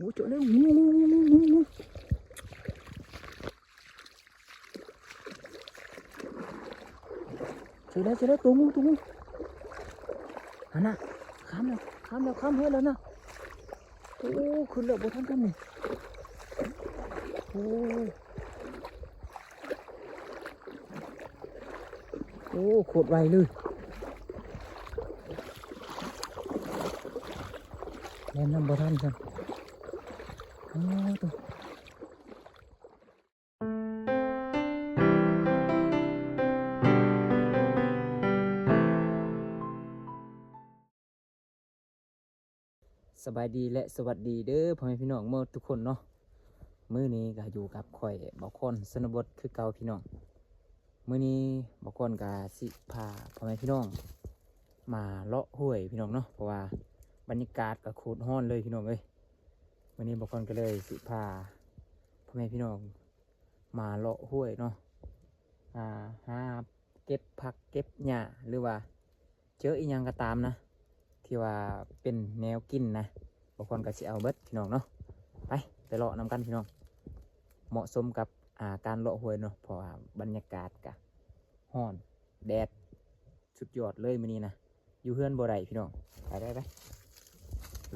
ໂອ້ ເຈີແລ້ວ ງູ ງູ ງູ ງູ ງູ ເຈີແລ້ວ ເຈີແລ້ວ ຕົວງູ ຕົວງູ ຫັ້ນນະ ຂ້າມແລ້ວ ຂ້າມແລ້ວ ຂ້າມຫ້ວຍແລ້ວນະ. ໂອ້ ຂຶ້ນແລ້ວ ບໍ່ທັນກັນນີ້ ໂອ້ ໂອ້ ໂຄດໄວເລີຍ ແລ່ນນຳບໍ່ທັນຊ້ຳ ໂອ້ ໂຕ. ສະບາຍດີ ແລະ ສະຫວັດດີເດີ ພໍ່ແມ່ພີ່ນ້ອງໝົດທຸກຄົນເນາະ. ມື້ນີ້ກໍຢູ່ກັບຂ້ອຍ ບ່າວຄອນ ຊົນນະບົດ ຄືເກົ່າພີ່ນ້ອງ. ມື້ນີ້ບ່າວຄອນກໍຊິພາພໍ່ແມ່ພີ່ນ້ອງມາເລາະຫ້ວຍພີ່ນ້ອງເນາະ ເພາະວ່າບັນຍາກາດກໍໂຄດຮ້ອນເລີຍພີ່ນ້ອງເອີຍ. ມື້ນີ້ບ່າວຄອນກໍເລີຍຊິພາພໍ່ແມ່ພີ່ນ້ອງມາເລາະຫ້ວຍເນາະ ອ່າ ຫາເກັບຜັກເກັບຫຍ້າ ຫຼືວ່າເຈີອີ່ຫຍັງກໍຕາມນະ ທີ່ວ່າເປັນແນວກິນນະ ບ່າວຄອນກໍຊິເອົາເບິດພີ່ນ້ອງເນາະ. ໄປ ໄປເລາະນຳກັນພີ່ນ້ອງ ເໝາະສົມກັບ ອ່າ ການເລາະຫ້ວຍເນາະ ເພາະວ່າບັນຍາກາດກະຮ້ອນ ແດດ ສຸດຍອດເລີຍມື້ນີ້ນະ ຢູ່ເຮືອນບໍ່ໄດ້ພີ່ນ້ອງ. ໄປ ໄປ ໄປ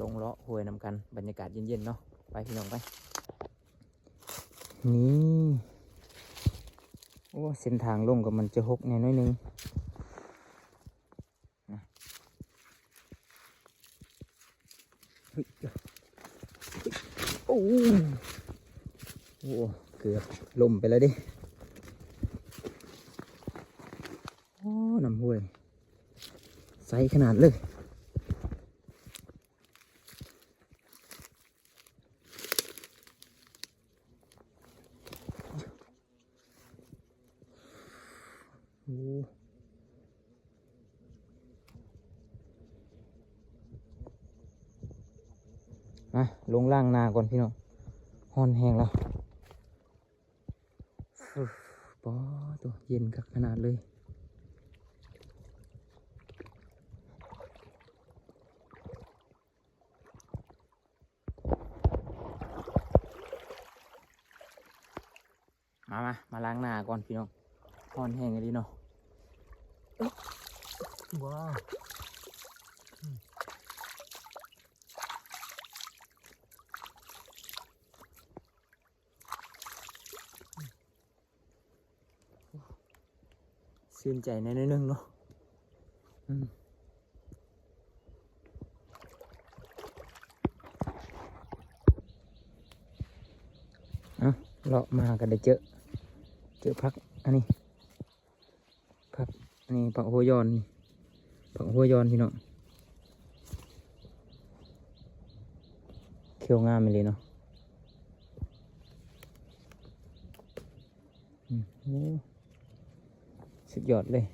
ລົງເລາະຫ້ວຍນຳກັນ ບັນຍາກາດເຢັນໆເນາະ. ໄປພີ່ນ້ອງໄປ ນີ້ ໂອ້ ເສັ້ນທາງລົງກໍມັນຈະຫົກແດ່ໜ້ອຍໜຶ່ງນະ. ໂອ້ ໂອ້ ເກືອບລົ້ມໄປແລ້ວເດ້. ໂອ້ ນ້ຳຫ້ວຍໃສຂະໜາດເລີຍ. ໂອ້ ມາ ລົງລ້າງໜ້າກ່ອນພີ່ນ້ອງ ຮ້ອນແຮງແລ້ວ. ປາດໂທ້ ເຢັນຄັກຂະໜາດເລີຍ. ມາ ມາ ມາລ້າງໜ້າກ່ອນພີ່ນ້ອງ ຮ້ອນແຮງອີ່ຫຼີເນາະ. ວ້າວ ຊື່ນໃຈແດ່ໜ້ອຍໜຶ່ງເນາະ. ອືມ ເອົາ ເລາະມາກໍໄດ້ເຈີ ເຈີຜັກ ອັນນີ້ ຜັກ ອັນນີ້ຜັກຫົວຢອນ ຜັກຫົວຢອນພີ່ນ້ອງ ຂຽວງາມອີ່ຫຼີເນາະ. ອືມ ໂອ້ ສຸດຍອດເລີຍ.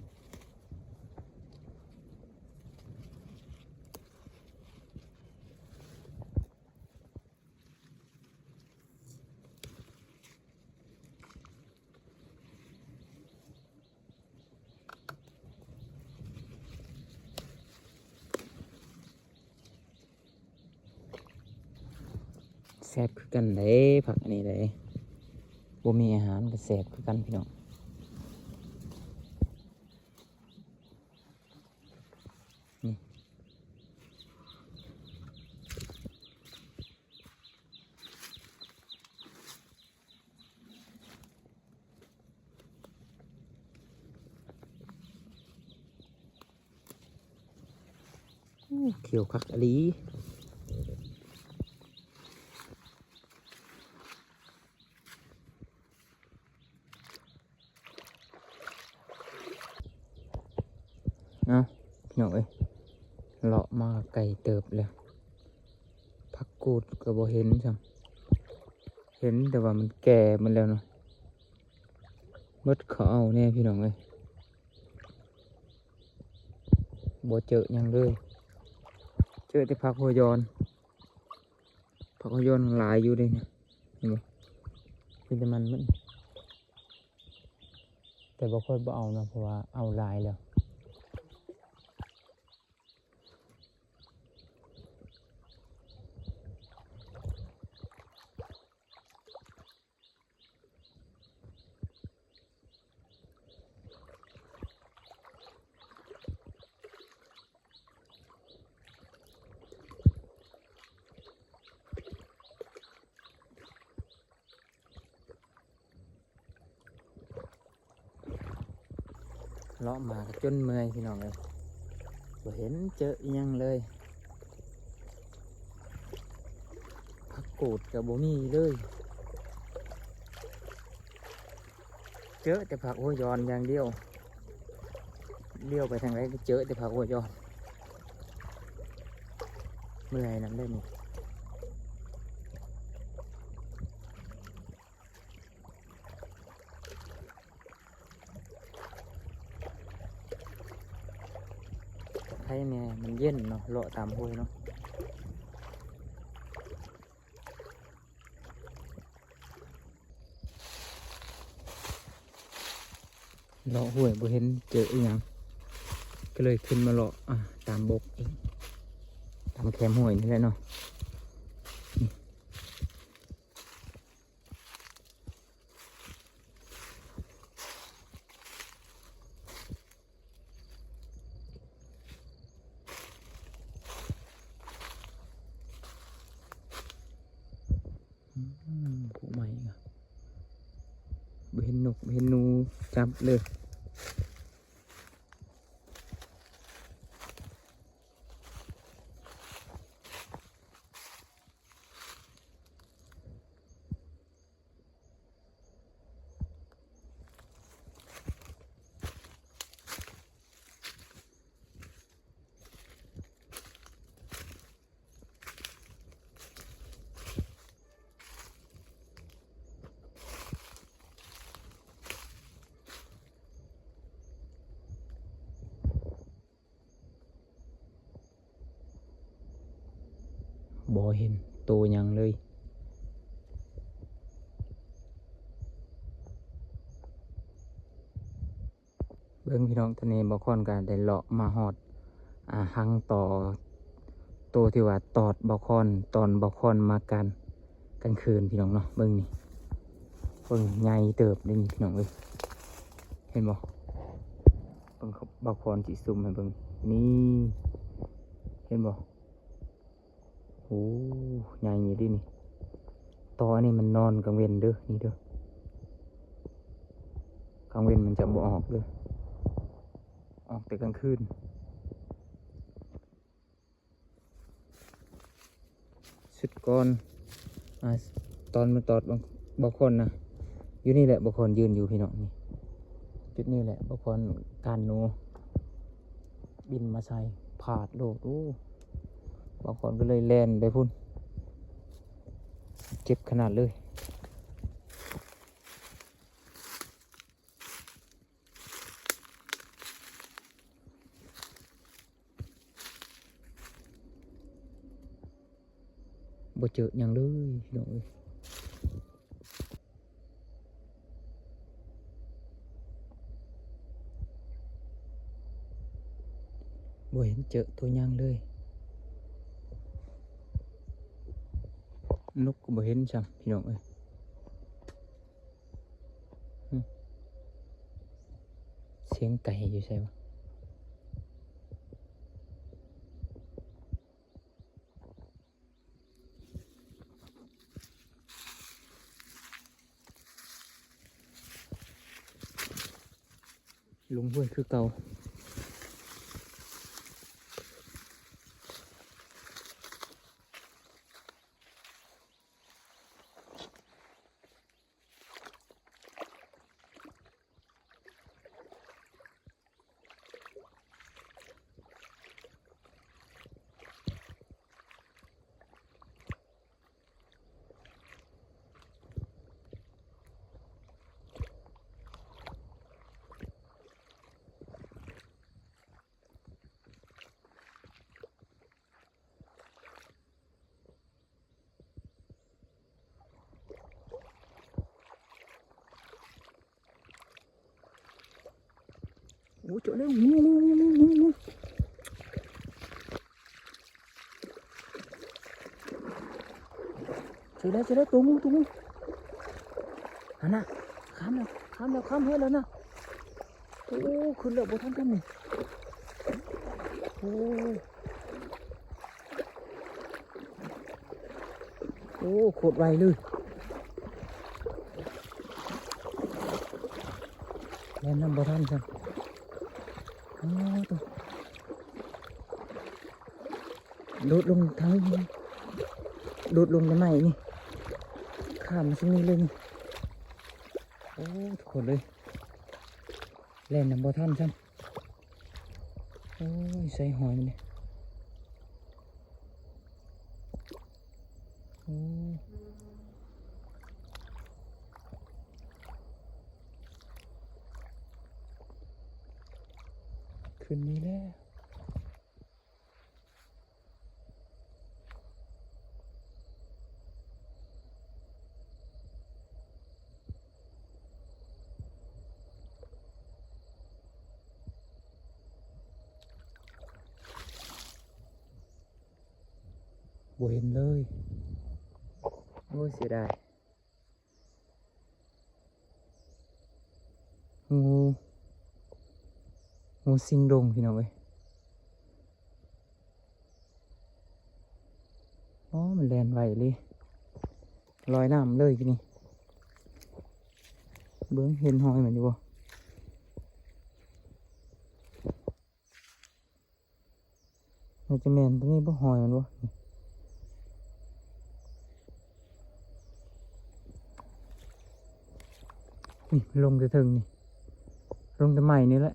ແຊບຄືກັນເດ້ ຜັກອັນນີ້ເດ້ ບໍ່ມີອາຫານກໍແຊບຄືກັນພີ່ນ້ອງ. ນີ້ ໂອ້ ຂຽວຄັກອີ່ຫຼີ. ເອົາ ພີ່ນ້ອງເອີຍ ເລາະມາໄກເຕີບແລ້ວ ຜັກກູດກໍບໍ່ເຫັນຊ້ຳ ເຫັນແຕ່ວ່າມັນແກ່ໝົດແລ້ວເນາະ. ໝົດເຂົາເອົາແນ່ພີ່ນ້ອງເອີຍ ບໍ່ເຈີຫຍັງເລີຍ ເຈີແຕ່ຜັກຫົວຢອນ. ຜັກຫົວຢອນຫຼາຍຢູ່ເດ້ນະ ເຫັນບໍ່ ມີແຕ່ມັນໝົດ ແຕ່ບໍ່ຄ່ອຍບໍ່ເອົາເນາະ ເພາະວ່າເອົາຫຼາຍແລ້ວ. ເລາະມາກໍຈົນເມື່ອຍພີ່ນ້ອງເອີຍ ບໍ່ເຫັນເຈີອີ່ຫຍັງເລີຍ ຜັກກູດກໍບໍ່ມີເລີຍ ເຈີແຕ່ຜັກຫົວຢອນຢ່າງດຽວ ລ້ຽວໄປທາງໃດກໍເຈີແຕ່ຜັກຫົວຢອນ ເມື່ອຍນຳເດ້ນີ້. ໄຄແນ່ ມັນເຢັນເນາະ ເລາະຕາມຫ້ວຍເນາະ ເລາະຫ້ວຍບໍ່ເຫັນເຈີອີ່ຫຍັງ ກໍເລີຍຂຶ້ນມາເລາະ ອ່າ ຕາມບົກອີກ ຕາມແຄມຫ້ວຍນີ້ແຫຼະເນາະ. ອືມ ຜູ້ໃໝ່ ບໍ່ເຫັນນົກ ບໍ່ເຫັນໜູຈັບເລີຍ. ບໍ່ເຫັນໂຕຫຍັງເລີຍ. ເບິ່ງພີ່ນ້ອງ ຕອນນີ້ບ່າວຄອນກໍໄດ້ເລາະມາຮອດ ອ່າ ຮັງຕໍ່ ໂຕທີ່ວ່າຕອດບ່າວຄອນ ຕອນບ່າວຄອນມາການ ກາງຄືນພີ່ນ້ອງເນາະ. ເບິ່ງນີ້ ເບິ່ງໃຫຍ່ເຕີບເດ້ນີ້ພີ່ນ້ອງເອີຍ ເຫັນບໍ່? ເບິ່ງ ບ່າວຄອນຊິຊູມໃຫ້ເບິ່ງ ນີ້ ເຫັນບໍ່? ໂອ້ ໃຫຍ່ອີ່ຫຼີນີ້. ຕໍ່ອັນນີ້ມັນນອນກາງເວັນເດີ ນີ້ເດີ ກາງເວັນມັນຈະບໍ່ອອກເດີ ອອກແຕ່ກາງຄືນ. ຊຸດກ່ອນ ອ່າ ຕອນມັນຕອດບ່າວຄອນນະ ຢູ່ນີ້ແຫຼະ ບ່າວຄອນຢືນຢູ່ພີ່ນ້ອງ ນີ້ ຈຸດນີ້ແຫຼະ ບ່າວຄອນການໜູ ບິນມາໃສ່ ພາດໂລດ. ໂອ້ ບ່າວຄອນກໍເລີຍແລ່ນໄປພຸ້ນ ເຈັບຂະໜາດເລີຍ. ບໍ່ເຈີຫຍັງເລີຍພີ່ນ້ອງເອີຍ ບໍ່ເຫັນເຈີໂຕຫຍັງເລີຍ. ນົກກໍບໍ່ເຫັນຊ້ຳພີ່ນ້ອງເອີຍ. ຫຶ ສຽງໄກ່ຢູ່ໃສວະ? ລົງຫ້ວຍຄືເກົ່າ. ໂອ້ ເຈີແລ້ວ ເຈີແລ້ວ ເຈີແລ້ວ ໂຕງູ ໂຕງູ ຫັ້ນນະ ຂ້າມແລ້ວ ຂ້າມແລ້ວ ຂ້າມເຮືອນແລ້ວນະ. ໂອ້ ຂຶ້ນແລ້ວ ບໍ່ທັນທັນນີ້ ໂອ້ ໂອ້ ໂຄດໄວເລີຍ ແລ່ນນຳບໍ່ທັນຊ້ຳ. ໂອ້ ໂຕ ໂດດລົງທາງ ໂດດລົງໄດ້ໃໝ່ນີ້ ຂ້າມຊຸມນີ້ເລີຍນີ້. ໂອ້ ທຸກຄົນເອີຍ ແລ່ນນຳບໍ່ທັນຊ້ຳ. ໂອ້ຍ ໃສ່ຫອຍມັນນີ້. ໂອ້ ຂຶ້ນນີ້ແຫຼະ. ບໍ່ເຫັນເລີຍ. ໂອ້ຍ ເສຍດາຍ. ງູ ງູຊິງດົງ ພີ່ນ້ອງເອີຍ. ອໍ ມັນແລ່ນໄວອີ່ຫຼີ ລອຍນ້ຳເລີຍນີ້. ເບິ່ງ ເຫັນຮອຍມັນຢູ່ບໍ່? ໜ້າຈະແມ່ນຕົວນີ້ບໍ່ ຮອຍມັນບໍ່? ນີ້ ລົງແຕ່ເທິງນີ້ ລົງແຕ່ໄມ້ນີ້ແຫຼະ.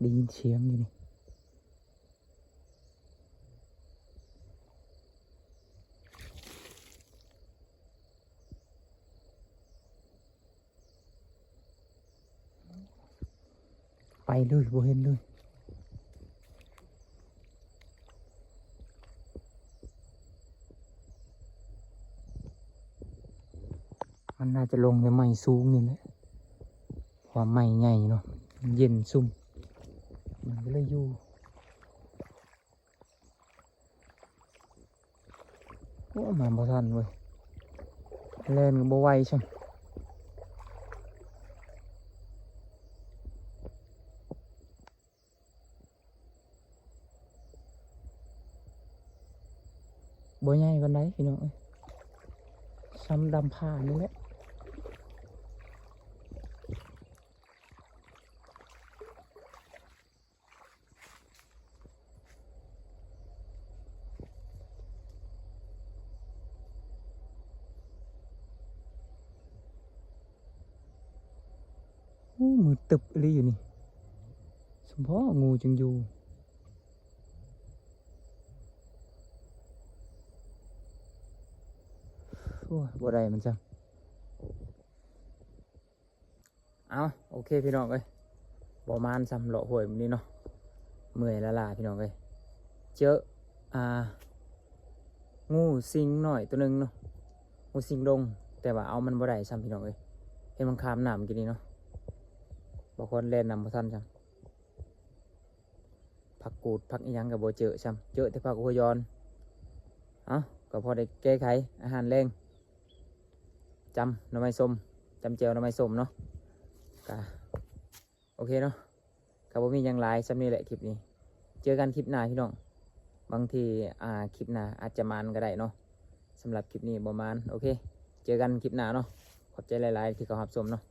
ໄດ້ຍິນສຽງຢູ່ນີ້. ໄປເລີຍ ບໍ່ເຫັນເລີຍ. ມັນໜ້າຈະລົງໃນໄມ້ສູງນີ້ແຫຼະ ເພາະວ່າໄມ້ໃຫຍ່ເນາະ ມັນເຢັນຊຸ່ມ ມັນກໍເລີຍຢູ່. ໂອ້ ມາບໍ່ທັນເວີຍ ແລ່ນກໍບໍ່ໄວຊ້ຳ. ບໍ່ໃຫຍ່ປານໃດພີ່ນ້ອງເອີຍ ຊ່ຳດຳພ້ານີ້ແຫຼະ. ໂອ້ ມືດຕຶບອີ່ຫຼີຢູ່ນີ້ ສົມພໍງູຈຶ່ງຢູ່. ໂອ້ຍ ບໍ່ໄດ້ມັນຊ້ຳ. ເອົາ ໂອເຄພີ່ນ້ອງເອີຍ ບໍ່ໝານຊ້ຳເລາະຫ້ວຍມື້ນີ້ເນາະ ເມື່ອຍລ້າໆພີ່ນ້ອງເອີຍ. ເຈີ ອ່າ ງູຊິງນ້ອຍໂຕໜຶ່ງເນາະ ງູຊິງດົງ ແຕ່ວ່າເອົາມັນບໍ່ໄດ້ຊ້ຳພີ່ນ້ອງເອີຍ ເຫັນມັນຂ້າມນ້ຳກີ້ນີ້ເນາະ. ບາງຄົນແລ່ນນຳບໍ່ທັນຊ້ຳ ຜັກກູດ ຜັກອີ່ຫຍັງກໍບໍ່ເຈີຊ້ຳ ເຈີແຕ່ຜັກຫົວຢອນ. ເອົ້າ ກໍພໍໄດ້ແກ້ໄຂອາຫານແລງ ຈຳໜໍ່ໄມ້ສົ້ມ ຈຳແຈ່ວໜໍ່ໄມ້ສົ້ມເນາະ. ກະໂອເຄເນາະ ກໍບໍ່ມີຫຍັງຫຼາຍ ສ່ຳນີ້ແຫຼະຄລິບນີ້ ເຈີກັນຄລິບໜ້າພີ່ນ້ອງ. ບາງທີ ອ່າ ຄລິບໜ້າອາດຈະໝານກໍໄດ້ເນາະ. ສຳລັບຄລິບນີ້ບໍ່ໝານ. ໂອເຄ ເຈີກັນຄລິບໜ້າເນາະ. ຂອບໃຈຫຼາຍໆທີ່ເຂົ້າຮັບຊົມເນາະ.